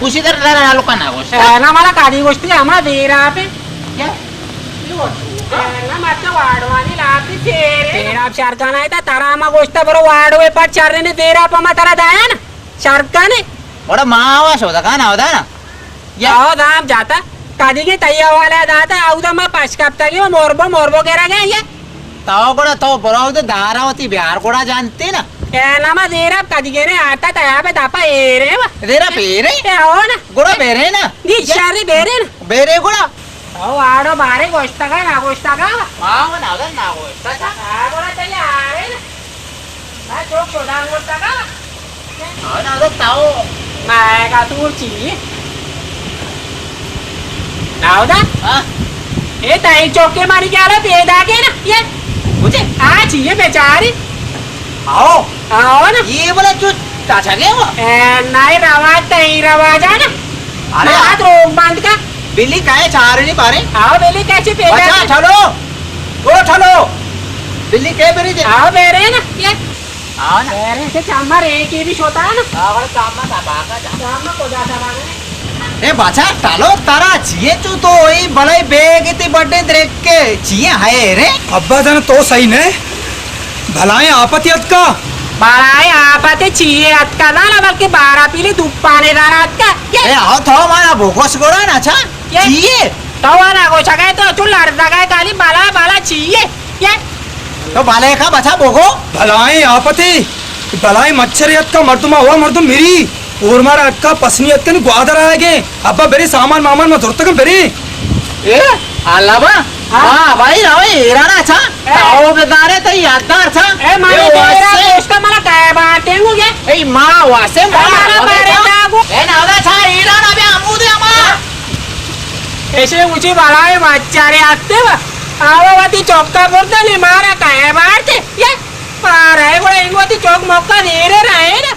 گوشی در در حلقہ نہ گوشت۔ اے، نہ مالا کدی گوشتی ہما دیرا پہ۔ کیا؟ اے، نہ مرچا واڑوانی لاتی تیرے۔ تیرا شرگانا ہے تا ترا ما گوشتا برو واڑوے پر چرنے دیرا پہ ما ترا دایا نا۔ شرگانے۔ بڑا ماوا شودا کانا ہودا نا۔ یا۔ آو دام جاتا۔ کدی کے تیا والا داتا، آو دا ما پشکپتا گے، موربو، موربو کرا گے، یا۔ تو گڑا تو برو دے دارا وتی بیار گڑا جانتے نا۔ اے نما دیرا کدی گرے آتا تیا بے دپا ایرے وا۔ دیرا پیرے؟ اے او نا۔ گڑا بیرے نا۔ دی شاری بیرے نا۔ بیرے گڑا۔ او آڑو بارے گوشتگا نا گوشتگا۔ آو نا، نا گوشتگا۔ آ گڑا تیا آرے نا۔ ما چوک شدان گوشتگا۔ آ، ناودا تاو۔ ما کا تو چی؟ ناودا؟ ہاں۔ اے تائی چوکے ماری کیا لے پیدا کے نا، یہ؟ مجھے؟ آ چی یہ بیچاری؟ آو۔ آو نا۔ یہ بولا جو تاچا گیا ہوا؟ اے، نائی رواج تائی رواج ہے نا۔ ارے۔ ہاتھ روک باندھ کا۔ بلی کائے چار نہیں پارے؟ آو بلی کیسے پیدا بچا کے؟ ٹھلو۔ او ٹھلو۔ بلی کے بری دے؟ آو بیرے نا، یہ۔ آو نا۔ پیریں سے چامر ایک ہی بھی شوتا ہے نا۔ آو چامر کا باقا چامر۔ چامر کو جاتا بانے۔ اے بچا ٹالو ترا چیے چو تو وہی بلائی بیگ تی بڈے درک کے چیے ہے رے۔ ابا جان تو صحیح نے۔ بلائیں آپتی اتکا۔ بلائیں آپتی چیے اتکا دانا بلکہ بارہ پیلی دوپانے دانا اتکا۔ اے آو تو مارا بوگوس گوڑا نا چا۔ یہ چیے؟ تو والا گوشگا تو چو لرزگا کالی بالا بالا چیے؟ یہ تو بالے کا بچا بوگو؟ بلائیں آپتے، بلائیں مچھر اتکا مردم ہوا مردم مری، اور مارا اتکا پسنی اتکا نی گوادر آئے گے۔ ابا برے سامان مامان ما زرتگم برے۔ اے، اللہ با۔ ہاں۔ ہاں، بھائی، روی ایران اچھا۔ اے۔ تاو بدارے تے یاددار تھا۔ اے، مارے اے، تیرا واسے۔ دوست منا کہے بانٹیں گو یہ۔ اے، ماں واسے، اے، ماں مارا واسے۔ بارے جاگو۔ اے، ناودا تھا ایران ابھی امود ہے ماں۔ ایشی اوچی بلائیں مچارے آتے با۔ آوا وتی چوکا بردا نی مارا کہے بارتے۔ یہ پارا ہے، گوڑا انگو تی چوک موقع دیرے رہے نا۔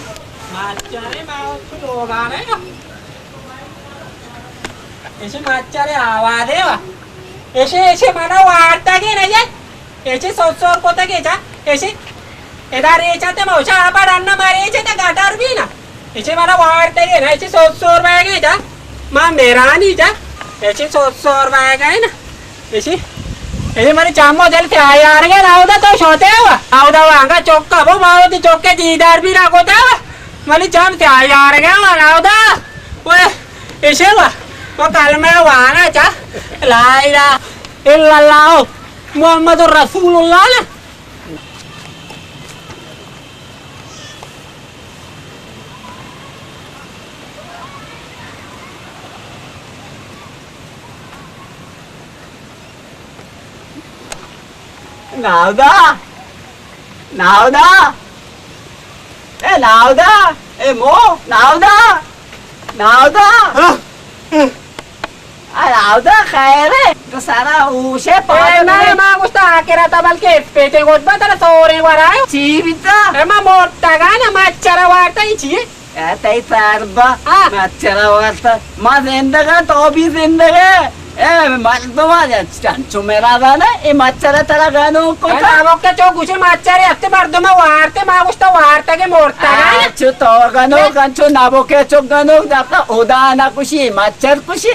مچارے ما تو لوگانے نا۔ ایشی مچارے آوازے وا۔ ایشی، ایشی منا وارتا کے نا یہ۔ ایشی سوت سور کوتا کے چا۔ ایشی۔ ادا ریچا تے موشا آپا ڈننا مارے ایشی تے گٹر بھی نا۔ ایشی منا وارتا کے نا، ایشی سوت سور بائے گئے چا۔ ما میرانی چا۔ ایشی سوت سور بائے گئے نا۔ ایشی۔ ایشی منی چامو دل سے آیار گئے، ناودا تو شوتے ہوا۔ ناودا وانگا چوکا بو، ماوتی چوکے دیدار بھی نہ کوتا ہوا۔ منی چام سے آیار گئے، ناودا۔ وہ ایشی وا، وہ کلمہ وانا چا، لا الہ الا اللہ محمد رسول اللہ نا۔ ناودا! ناودا! اے ناودا! اے مو! ناودا! ناودا! ہاں؟ اے ناودا خیر ہے؟ تو سارا ہوش ہے، پاگل نہ، ہے۔ ما گوشتا آخرتا بلکہ پیٹے گوت با ترا سورے ورائے۔ چی بیتا؟ اے ما موٹا گانا مچھرا وارتا ہی چیئے؟ اے تئی سر با، ہاں۔ مچھرا وارتا۔ ما زندگا، تو بھی زندگے۔ اے مردما چنچو میرا دانا، اے مچھرا ترا گنوک کتا۔ اے ناموکے چو گوشے مچھرے ہفتے مردما وارتے، ما گوشتا وارتا کہ مرتا۔ آ، چو تو گنوک، انچو ناموکے چو گنوک، داتا خدا نہ کشی، مچھر کشی۔